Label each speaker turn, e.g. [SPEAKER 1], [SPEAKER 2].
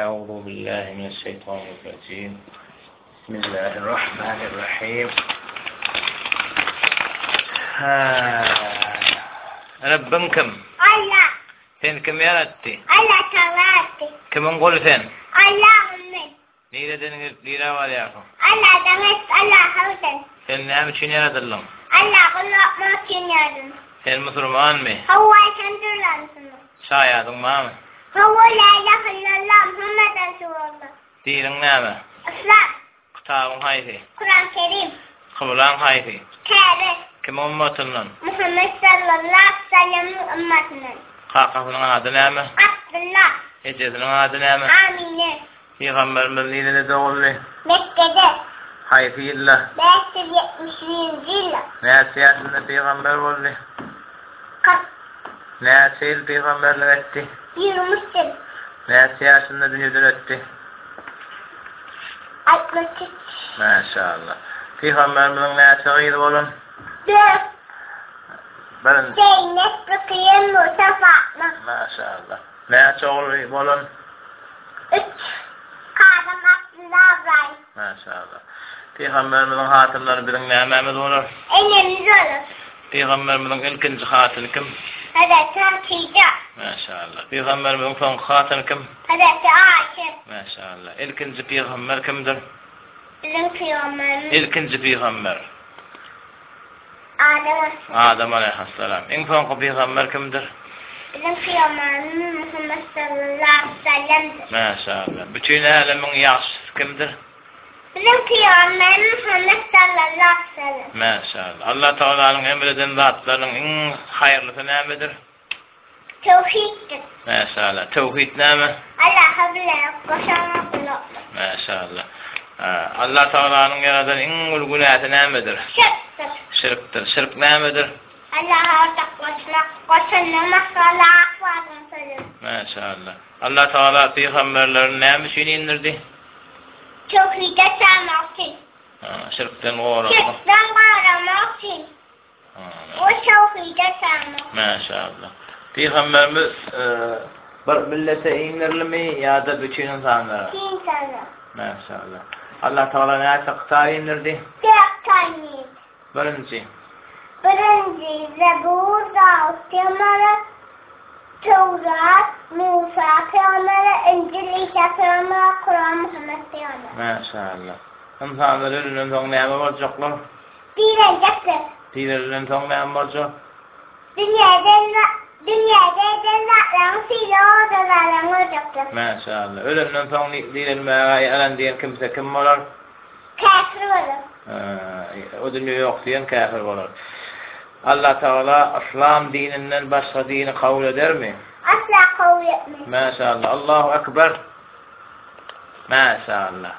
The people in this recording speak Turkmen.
[SPEAKER 1] Euzu billahi mineşşeýtanirrajim. Bismillahirrahmanirrahim. Ha. Rabbin kim?
[SPEAKER 2] Allah.
[SPEAKER 1] Sen kim ýaratdy?
[SPEAKER 2] Allah Taala ýaratdy.
[SPEAKER 1] Kimiň guly sen?
[SPEAKER 2] Allah'ım men.
[SPEAKER 1] Nireden gelip nirä barýarsyň?
[SPEAKER 2] Allah'dan gelip Allah'a giden.
[SPEAKER 1] Sen näme üçin ýaradyldyň?
[SPEAKER 2] Allah gulluk etmek üçin ýaradyldım.
[SPEAKER 1] Sen musulmanmy?
[SPEAKER 2] Hawa, elhamdülillah musulman.
[SPEAKER 1] Şaýadyň barmy?
[SPEAKER 2] Hawa, la ilahe illallah Muhammed Resulullah.
[SPEAKER 1] Diniň näme?
[SPEAKER 2] Yslam.
[SPEAKER 1] Kitabyň haýsy?
[SPEAKER 2] Kuran Kerim.
[SPEAKER 1] Kyblaň haýsy?
[SPEAKER 2] Käbe.
[SPEAKER 1] Kimiň ymmatyndan?
[SPEAKER 2] Muhammed sallallahu aleyhi ve sellemiň ymmatyndan.
[SPEAKER 1] Kakasynyň ady näme?
[SPEAKER 2] Abdullah.
[SPEAKER 1] Ejesiniň ady näme?
[SPEAKER 2] Amine.
[SPEAKER 1] Pygamberimiz nirede doguldy?
[SPEAKER 2] Mekgede.
[SPEAKER 1] Haýsy ýylda?
[SPEAKER 2] 571-nji ýylda.
[SPEAKER 1] Näçe ýaşynda pygamber boldy?
[SPEAKER 2] 40.
[SPEAKER 1] Näçe ýyl pygamberlik etdi?
[SPEAKER 2] 23 ýyl.
[SPEAKER 1] Näçe ýaşynda dünýeden ötdi?
[SPEAKER 2] 63.
[SPEAKER 1] Maşallah. Pygamberimiziň näçe gyzy bolan?
[SPEAKER 2] 4.
[SPEAKER 1] Birinji.
[SPEAKER 2] Zeynep, Rukiye, Musa, Fatma.
[SPEAKER 1] Maşallah. Näçe ogly bolan?
[SPEAKER 2] Üç. Kadam Abdylla Ybraýym.
[SPEAKER 1] Maşallah. Pygamberimiziň hatynlary biziň nämämiz bolar?
[SPEAKER 2] Enemiz bolar.
[SPEAKER 1] Pygamberimiziň ilkinji hatyny kim?
[SPEAKER 2] Hazreti Hatyja.
[SPEAKER 1] Maşallah. Pygamberimiziň soňky hatyny kim?
[SPEAKER 2] Hazreti Aişe.
[SPEAKER 1] Maşallah. Ilkinji pygamber kimdir?
[SPEAKER 2] Biziň pygamberimiz.
[SPEAKER 1] Ilkinji pygamber.
[SPEAKER 2] Adam aleyhisselam.
[SPEAKER 1] Adam aleyhisselam. Iň soňky pygamber kimdir?
[SPEAKER 2] Biziň pygamberimiz Muhammed sallallahu aleyhi ve sellemdir.
[SPEAKER 1] Maşallah. Bütün älemiň ýagşysy kimdir?
[SPEAKER 2] Biziň pygamberimiz Muhammed sallallahu aleyhi ve sellem.
[SPEAKER 1] Maşallah. Allah Tagalanyň emr eden zatlarynyň iň haýyrlysy nämedir?
[SPEAKER 2] Tewhiddir.
[SPEAKER 1] Maşallah. Tewhid näme?
[SPEAKER 2] Allaha bilelik goşanmak gullukdyr.
[SPEAKER 1] Maşallah. Allah Tagalanyň ýaradan iň uly günäsi nämedir?
[SPEAKER 2] Şirkdir.
[SPEAKER 1] Şirkdir. Şirk nämedir?
[SPEAKER 2] Allaha ortak goşmak, goşandan başga Allaha akbaryň sözü.
[SPEAKER 1] Maşallah. Allah Tagala pygamberlerini näme üçin indirdi?
[SPEAKER 2] Tewhide çagyrmak üçin.
[SPEAKER 1] Şirkden goramak.
[SPEAKER 2] Şirkden goramak üçin. O tawhide çagyrmak.
[SPEAKER 1] Maşallah. Pygamberimiz bir millete indirilimi ýa-da bütin ynsanlara?
[SPEAKER 2] Bütin ynsanlara.
[SPEAKER 1] Maşallah. Allah Tagala näçe kitap indirdi?
[SPEAKER 2] Dört tane indirdi.
[SPEAKER 1] Birinji.
[SPEAKER 2] Birinji Zebur, Dawut pygambere, Töwrat, Musa pygambere, Injil, Isa pygambere, Kuran, Muhammet pygambere.
[SPEAKER 1] Maşallah. Ynsanlar ölenden soň näme boljaklar?
[SPEAKER 2] Direljekdir.
[SPEAKER 1] Direlenden soň näme boljak?
[SPEAKER 2] Dünýäde dünýäde eden zatlaryň sylagy oda-zalaň boljakdyr.
[SPEAKER 1] Mäşallah. Ölenden soň direlmäge ýalan diýen kimse kim bolar?
[SPEAKER 2] Käfir bolar.
[SPEAKER 1] O dünýe ýok diýen käfir bolar. Allah Tagala yslam dininden başga dini kabul edermi?
[SPEAKER 2] Asla kabul etmez.
[SPEAKER 1] Mäşallah. Allahu Ekber. Mäşallah.